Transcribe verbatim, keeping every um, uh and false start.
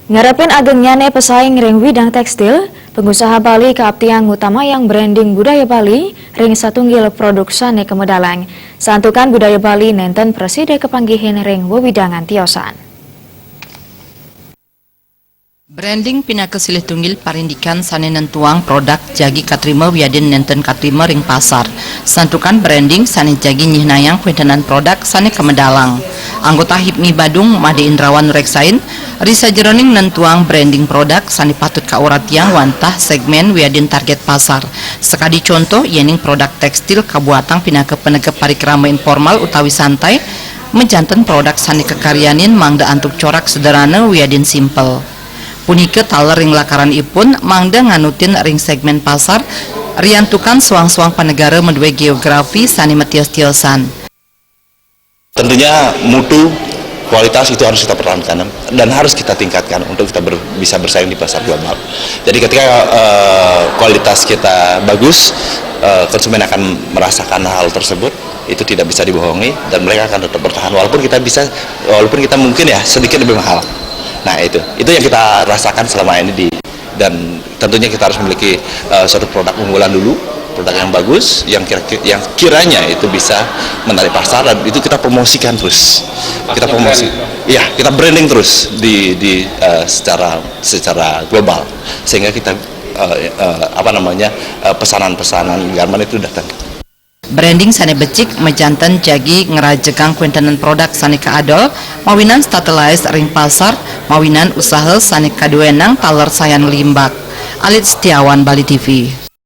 Ngarepin agengnyané pesaing ring widang tékstil, pengusaha Bali kaaptiang ngutamayang branding budaya Bali ring satunggil produk sané kamedalang. Santukan budaya Bali nénten prasida kapanggihin ring wewidangan tiosan. Branding pinaka silih tunggil parindikan sané nentuang produk jagi katrima wiadin nénten katrima ring pasar. Santukan branding sané jagi nyihnayang kuéntenan produk sané kamedalang. Anggota hipmi Badung, Madé Indrawan, nureksain, ri sajeroning nentuang branding produk sané patut kauratiang wantah segmen wiadin target pasar. Sakadi conto, yéning produk tékstil kabuatang pinaka panegep parikrama informal utawi santai, majanten produk sané kakaryanin mangda antuk corak sederhana wiadin simpel. Punika taler ring lakaranipun mangda nganutin ring segmen pasar, riantukan soang-soang panegara madué géografi sané matios-tiosan. Tentunya mutu, kualitas itu harus kita pertahankan dan harus kita tingkatkan untuk kita ber- bisa bersaing di pasar global. Jadi ketika, eh, kualitas kita bagus, eh, konsumen akan merasakan hal tersebut, itu tidak bisa dibohongi dan mereka akan tetap bertahan walaupun kita bisa, walaupun kita mungkin ya sedikit lebih mahal. Nah, itu, itu yang kita rasakan selama ini di, dan tentunya kita harus memiliki, eh, suatu produk unggulan dulu, produk yang bagus, yang kira yang kiranya itu bisa menarik pasar dan itu kita promosikan terus. Kita promosi, ya, kita branding terus di di, eh, secara secara global sehingga kita, eh, eh, apa namanya, eh, pesanan-pesanan garment itu datang. Branding sané becik majanten jagi ngrajegang kuéntenan produk sané kaadol, mawinan stabilis ring pasar, mawinan usaha sané kaduénang taler sayan nglimbak. Alit Setiawan, Bali T V.